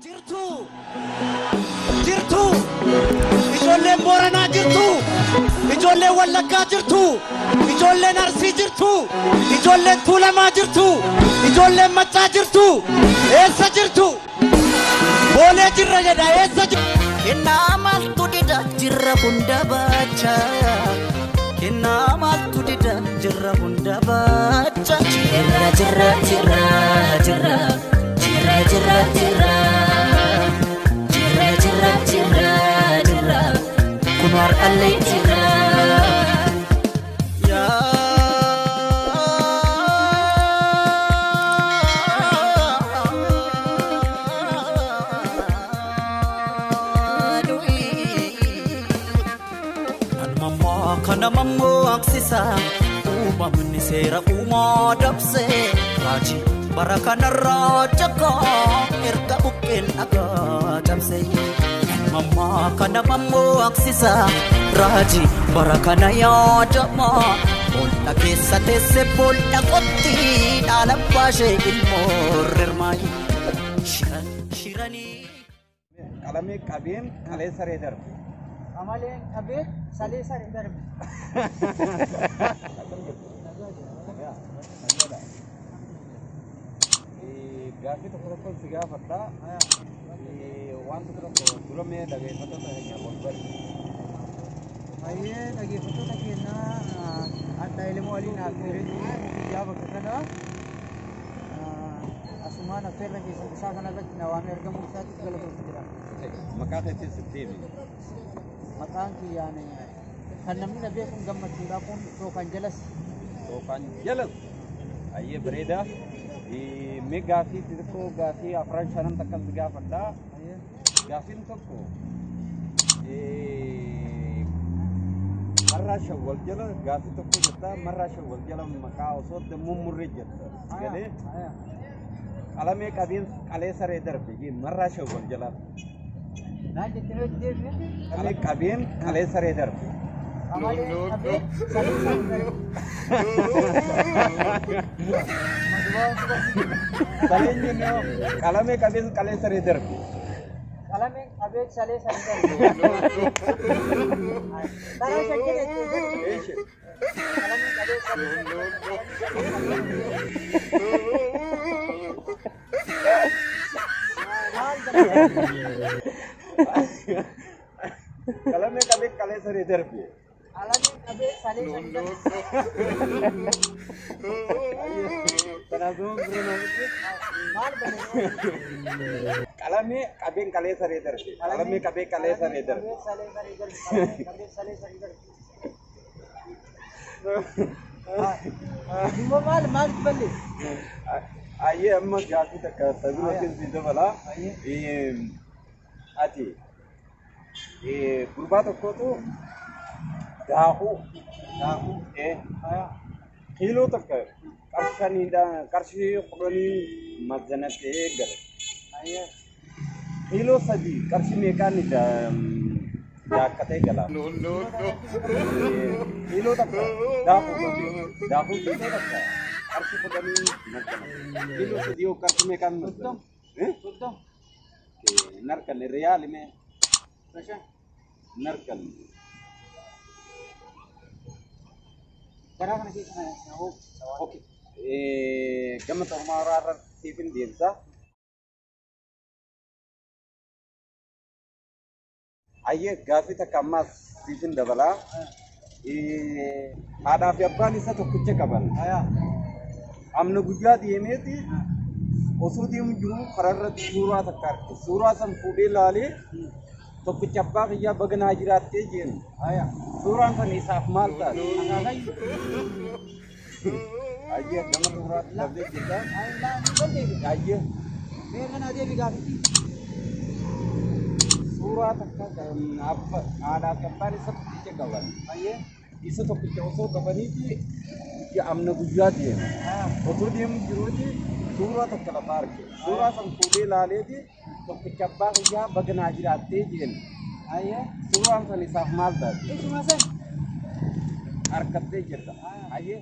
Jirtu! Jirtu! Ijoolleen Booranaa jirtu! Ijoolleen Wallaggaa jirtu! Ijoolleen Arsii jirtu! Ijoolleen Tuulamaa jirtu! Ijoolleen Maccaa jirtu! Eessa jirtu? Boolee jirra jedha, eessa jirtu? Kennaa maaltu dida jirra hunda baacha. Kennaa maaltu dida jirra hunda baacha. Jirra jirra jirra jirra jirra jirra jirra jirra jirra jirra jirra kun har'allee jirra. Kana mammoo aksisa uumamni seera uumaa dabse raajii bara kanarraa jakaa erga buqqeen dhagaa cabse. Mammaa kana mammoo aksisa raajii bara kana yaadama boolla keessa teesse boolla qotti dhaala baashee ilmoo rirmaayi shiranii. Qalamee qabeen qalee saree darbe. Qamaleen qabee salee saree darbe. Gaaffii tokko tokko si gaafadha. Waan tokko tokko dura mee dhaggeeffattoota keenya wal bari. Baay'ee dhaggeeffattoota keenyaa, adda Elemoo waliin affeeree guyyaa bakka kana asumaan affeerra keessan isaa kanarratti na waamee argamuu isaatiif galatoomtu jira. Maqaa keetiin sitti himi. Maqaan kiyyaan kan namni na beekuun Gammachuudha, kun Tookaan Jalas. Tookaan Jalas. Baay'ee bareeda. Mee gaaffii xixiqqoo, gaaffii afran shanan takkan si gaafadha. Gaaffiin tokko, marraa shan wal jala gaaffii tokko jetta, marraa shan wal jala maqaa osoo mummurree jetta. Galee qalamee qabeen qalee saree darbe marraa shan wal jala. Naan jettee hojii deemne. Qalamee qabeen qalee saree darbe. Qamaleen qabee salee saree darbe. Saleen jennee qalamee qabeen qalee saree darbe. Qalameen qabee salee saree darbe. Karaa shan jedhe. Qalameen qabee salee saree darbe. Maal darbe? Qalamee qabee qalee saree darbe. Qalameen qabee salee saree darbe. Kanaafuu bira namatti. Maal bane? Qalamee qabeen qalee saree darbe. Qalamee qabee qalee saree darbe. Qabee salee saree darbe. Qalameen qabee salee saree darbe. Immoo maal maalitti balleesse? Ayyee, amma gaaffii takka sabirootiin si dabala. Ati gurbaa tokkotu daakuu kiiloo tokko qarshii 10 mazanatee gale. Kiiloo 3 qarshii meeqaan daakkatee gala? Kiiloo tokko daakuu kiiloo tokko qarshii 10 mazanate. Kiiloo 3 yoo qarshii meeqaan mazanate? 30. Hin arganne, riyaali mee? 15. Hin arganne. Garaa kana keessa na hoo. Okay. Gama xumuraarra siifin deebisa. Ayyee, gaaffii takka ammaas siifin dabalaa. Haadhaa fi abbaan isa tokkicha qaban. Amna guyyaa deemeeti osoo deemu jiru karaa irratti suuraa takka arge. Suuraa san fuudhee ilaalee tokkicha abbaa kiyyaa baga naa jiraattee jeen. Suuraan san isaaf maal taate? Akaakayyuu. Ayyee, gama xumuraatti darbee jirta. Balleesse. Ayyee. Mee kana deebi gaaffitti. Suuraa takka kan haadhaa fi abbaan isa tokkicha qaban. Isa tokkicha osoo qabaniiti guyyaa amna guyyaa deema. Osoo deemu jiruuti suuraa tokko lafa arge. Suuraa san fuudhee ilaaleeti tokkicha abbaa kiyyaa baga naa jiraattee jeen. Suuraan san isaaf maal taate? Isuma san. Harkattee jirta. Ayyee.